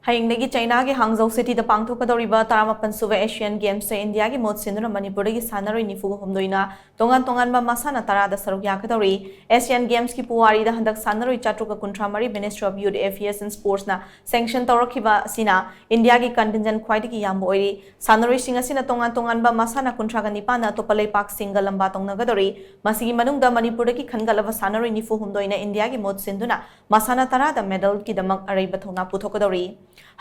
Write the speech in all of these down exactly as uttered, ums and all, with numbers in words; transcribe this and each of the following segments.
ꯍꯌꯦꯡꯗꯒꯤ ꯆꯩꯅꯥꯒꯤ ꯍꯥꯡꯖꯧ ꯁꯤꯇꯤꯗ ꯄꯥꯡꯊꯣꯛꯀꯗꯧꯔꯤꯕ ꯇꯔꯥꯃꯥꯄꯟ ꯁꯨꯕ ꯑꯦꯁꯤꯌꯥꯟ ꯒꯦꯝꯁꯇ ꯏꯟꯗꯤꯌꯥꯒꯤ ꯃꯍꯨꯠ ꯁꯤꯟꯗꯨꯅ ꯃꯅꯤꯄꯨꯔꯗꯒꯤ ꯁꯥꯟꯅꯔꯣꯏ ꯅꯤꯐꯨꯒ ꯍꯨꯝꯗꯣꯏꯅ ꯇꯣꯉꯥꯟ ꯇꯣꯉꯥꯟꯕ ꯃꯁꯥꯟꯅ ꯇꯔꯥꯗ ꯁꯔꯨꯛ ꯌꯥꯒꯗꯧꯔꯤ꯫ ꯑꯦꯁꯤꯌꯥꯟ ꯒꯦꯝꯁꯀꯤ ꯄꯨꯋꯥꯔꯤꯗ ꯍꯟꯗꯛ ꯁꯥꯟꯅꯔꯣꯏ ꯆꯥꯇ꯭ꯔꯨꯛꯀ ꯀꯨꯟꯊ꯭ꯔꯥ ꯃꯔꯤ Ministry of Youth Affairs and Sportsꯅ sanction ꯇꯧꯔꯛꯈꯤꯕ ꯑꯁꯤꯅ ꯏꯟꯗꯤꯌꯥꯒꯤ contingent ꯈ꯭ꯋꯥꯏꯗꯒꯤ ꯌꯥꯝꯕ ꯑꯣꯏꯔꯤ꯫ ꯁꯥꯟꯅꯔꯣꯏꯁꯤꯡ ꯑꯁꯤꯅ ꯇꯣꯉꯥꯟ ꯇꯣꯉꯥꯟꯕ ꯃꯁꯥꯟꯅ ꯀꯨꯟꯊ꯭ꯔꯥꯒ ꯅꯤꯄꯥꯟꯅ ꯑꯇꯣꯞꯄ ꯂꯩꯄꯥꯛꯁꯤꯡꯒ ꯂꯝꯕꯥ ꯇꯧꯅꯒꯗꯧꯔꯤ꯫ ꯃꯁꯤꯒꯤ ꯃꯅꯨꯡꯗ ꯃꯅꯤꯄꯨꯔꯗꯒꯤ ꯈꯟꯒꯠꯂꯕ ꯁꯥꯟꯅꯔꯣꯏ ꯅꯤꯐꯨ ꯍꯨꯝꯗꯣꯏꯅ ꯏꯟꯗꯤꯌꯥꯒꯤ ꯃꯍꯨꯠ ꯁꯤꯟꯗꯨꯅ ꯃꯁꯥꯟꯅ ꯇꯔꯥꯗ medalꯒꯤꯗꯃꯛ ꯑꯔꯩꯕ ꯊꯧꯅꯥ ꯄꯨꯊꯣꯛꯀꯗꯧꯔꯤ꯫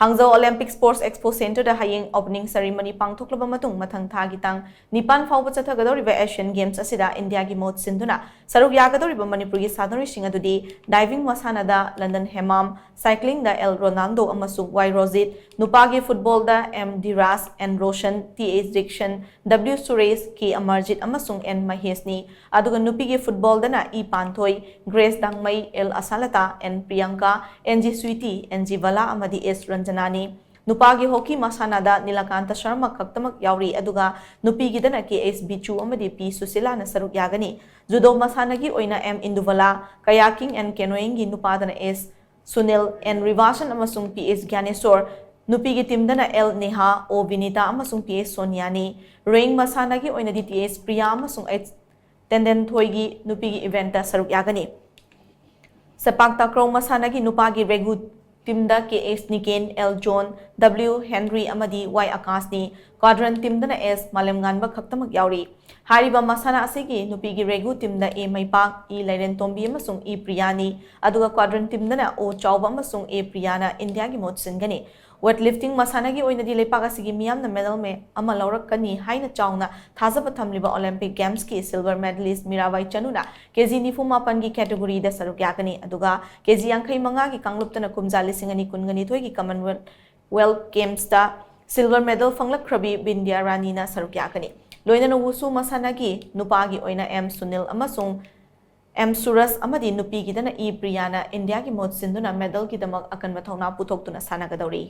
ꯍꯥꯡꯖꯧ Olympic Sports Expo Centreꯗ ꯍꯌꯦꯡ opening ceremony ꯄꯥꯡꯊꯣꯛꯂꯕ ꯃꯇꯨꯡ ꯃꯊꯪ ꯊꯥꯒꯤ ꯇꯥꯡ ꯅꯤꯄꯥꯟ ꯐꯥꯎꯕ ꯆꯠꯊꯒꯗꯧꯔꯤꯕ ꯑꯦꯁꯤꯌꯥꯟ ꯒꯦꯝꯁ ꯑꯁꯤꯗ ꯏꯟꯗꯤꯌꯥꯒꯤ ꯃꯍꯨꯠ ꯁꯤꯟꯗꯨꯅ ꯁꯔꯨꯛ ꯌꯥꯒꯗꯧꯔꯤꯕ ꯃꯅꯤꯄꯨꯔꯒꯤ ꯁꯥꯟꯅꯔꯣꯏꯁꯤꯡ ꯑꯗꯨꯗꯤ diving ꯃꯁꯥꯟꯅꯗ ꯂꯟꯗꯟ ꯍꯦꯃꯥꯝ, cyclingꯗ ꯑꯦꯜ ꯔꯣꯅꯥꯜꯗꯣ ꯑꯃꯁꯨꯡ ꯋꯥꯏ ꯔꯣꯖꯤꯠ, ꯅꯨꯄꯥꯒꯤ ꯐꯨꯠꯕꯣꯜꯗ M Dhiraj, N Roshan, T H Dixon, W Suresh, K Amarjit ꯑꯃꯁꯨꯡ ꯑꯦꯟ ꯃꯍꯦꯁꯅꯤ꯫ ꯑꯗꯨꯒ ꯅꯨꯄꯤꯒꯤ ꯐꯨꯠꯕꯣꯜꯗꯅ E Panthoi, Grace Dangmei, L Ashalata, N Priyanka, N G Sweety, N G Bala ꯑꯃꯗꯤ ꯑꯦꯁ ꯔꯟꯖꯅꯥꯅꯤ꯫ ꯅꯨꯄꯥꯒꯤ ꯍꯣꯀꯤ ꯃꯁꯥꯟꯅꯗ ꯅꯤꯂꯀꯥꯟꯇ ꯁꯔꯃ ꯈꯛꯇꯃꯛ ꯌꯥꯎꯔꯤ, ꯑꯗꯨꯒ ꯅꯨꯄꯤꯒꯤꯗꯅ ꯀꯦ ꯑꯦꯁ ꯕꯤꯆꯨ ꯑꯃꯗꯤ ꯄꯤ ꯁꯨꯁꯤꯂꯥꯅ ꯁꯔꯨꯛ ꯌꯥꯒꯅꯤ꯫ ꯖꯨꯗꯣ ꯃꯁꯥꯟꯅꯒꯤ ꯑꯣꯏꯅ ꯑꯦꯝ ꯏꯟꯗꯨꯕꯂꯥ, kayaking and canoeingꯒꯤ ꯅꯨꯄꯥꯗꯅ ꯑꯦꯁ ꯁꯨꯅꯤꯜ, ꯑꯦꯟ ꯔꯤꯚꯥꯁꯟ ꯑꯃꯁꯨꯡ ꯄꯤ ꯑꯦꯁ ꯒ꯭ꯌꯥꯅꯦꯁꯣꯔ, ꯅꯨꯄꯤꯒꯤ ꯇꯤꯝꯗꯅ ꯑꯦꯜ ꯅꯦꯍꯥ, ꯑꯣ ꯕꯤꯅꯤꯇꯥ ꯑꯃꯁꯨꯡ ꯄꯤ ꯑꯦꯁ ꯁꯣꯅꯤꯌꯥꯅꯤ꯫ Rowing ꯃꯁꯥꯟꯅꯒꯤ ꯑꯣꯏꯅꯗꯤ ꯇꯤ ꯑꯦꯁ ꯄ꯭ꯔꯤꯌꯥ ꯑꯃꯁꯨꯡ ꯑꯩꯆ ꯇꯦꯟꯗꯦꯟꯊꯣꯏꯒꯤ ꯅꯨꯄꯤꯒꯤ eventꯇ ꯁꯔꯨꯛ ꯌꯥꯒꯅꯤ꯫ ꯁꯦꯄꯥꯛ ꯇꯥꯀ꯭ꯔꯧ ꯃꯁꯥꯟꯅꯒꯤ ꯅꯨꯄꯥꯒꯤ ꯔꯦꯒꯨ ꯇꯤꯝꯗ ꯀꯦ ꯑꯦꯁ ꯅꯤꯀꯦꯟ, ꯑꯦꯜ ꯖꯣꯟ, ꯗꯕ꯭ꯂꯤꯎ ꯍꯦꯟꯔꯤ ꯑꯃꯗꯤ ꯋꯥꯏ ꯑꯀꯥꯁꯅꯤ꯫ Quadrant ꯇꯤꯝꯗꯅ ꯑꯦꯁ ꯃꯥꯂꯦꯝꯉꯥꯟꯕ ꯈꯛꯇꯃꯛ ꯌꯥꯎꯔꯤ꯫ ꯍꯥꯏꯔꯤꯕ ꯃꯁꯥꯟꯅ ꯑꯁꯤꯒꯤ ꯅꯨꯄꯤꯒꯤ ꯔꯦꯒꯨ ꯇꯤꯝꯗ ꯑꯦ ꯃꯩꯄꯥꯛ, ꯏ ꯂꯥꯏꯔꯦꯟꯇꯣꯝꯕꯤ ꯑꯃꯁꯨꯡ ꯏ ꯄ꯭ꯔꯤꯌꯥꯅꯤ꯫ ꯑꯗꯨꯒ quadrant ꯇꯤꯝꯗꯅ ꯑꯣ ꯆꯥꯎꯕ ꯑꯃꯁꯨꯡ ꯑꯦ ꯄ꯭ꯔꯤꯌꯥꯅ ꯏꯟꯗꯤꯌꯥꯒꯤ ꯃꯍꯨꯠ ꯁꯤꯟꯒꯅꯤ꯫ Weightlifting ꯃꯁꯥꯟꯅꯒꯤ ꯑꯣꯏꯅꯗꯤ ꯂꯩꯄꯥꯛ ꯑꯁꯤꯒꯤ ꯃꯤꯌꯥꯝꯅ medal ꯃꯌꯥꯝ ꯑꯃ ꯂꯧꯔꯛꯀꯅꯤ ꯍꯥꯏꯅ ꯆꯥꯎꯅ ꯊꯥꯖꯕ ꯊꯝꯂꯤꯕ Olympic Gamesꯀꯤ silver medalist ꯃꯤꯔꯥꯕꯥꯏ ꯆꯅꯨꯅ ꯀꯦꯖꯤ ꯅꯤꯐꯨ ꯃꯥꯄꯟꯒꯤ categoryꯗ ꯁꯔꯨꯛ ꯌꯥꯒꯅꯤ꯫ ꯑꯗꯨꯒ ꯀꯦꯖꯤ ꯌꯥꯡꯈꯩ ꯃꯉꯥꯒꯤ ꯀꯥꯡꯂꯨꯞꯇꯅ ꯀꯨꯝꯖꯥ ꯂꯤꯁꯤꯡ ꯑꯅꯤ ꯀꯨꯟꯒ ꯅꯤꯊꯣꯏꯒꯤ Commonwealth Gamesꯇ silver medal ꯐꯪꯂꯛꯈ꯭ꯔꯕꯤ ꯕꯤꯟꯗ꯭ꯌꯥ ꯔꯥꯅꯤꯅ ꯁꯔꯨꯛ ꯌꯥꯒꯅꯤ꯫ ꯂꯣꯏꯅꯅ ꯋꯨꯁꯨ ꯃꯁꯥꯟꯅꯒꯤ ꯅꯨꯄꯥꯒꯤ ꯑꯣꯏꯅ ꯑꯦꯝ ꯁꯨꯅꯤꯜ ꯑꯃꯁꯨꯡ ꯑꯦꯝ ꯁꯨꯔꯖ ꯑꯃꯗꯤ ꯅꯨꯄꯤꯒꯤꯗꯅ ꯏ ꯄ꯭ꯔꯤꯌꯥꯅ ꯏꯟꯗꯤꯌꯥꯒꯤ ꯃꯍꯨꯠ ꯁꯤꯟꯗꯨꯅ medalꯒꯤꯗꯃꯛ ꯑꯀꯟꯕ ꯊꯧꯅꯥ ꯄꯨꯊꯣꯛꯇꯨꯅ ꯁꯥꯟꯅꯒꯗꯧꯔꯤ꯫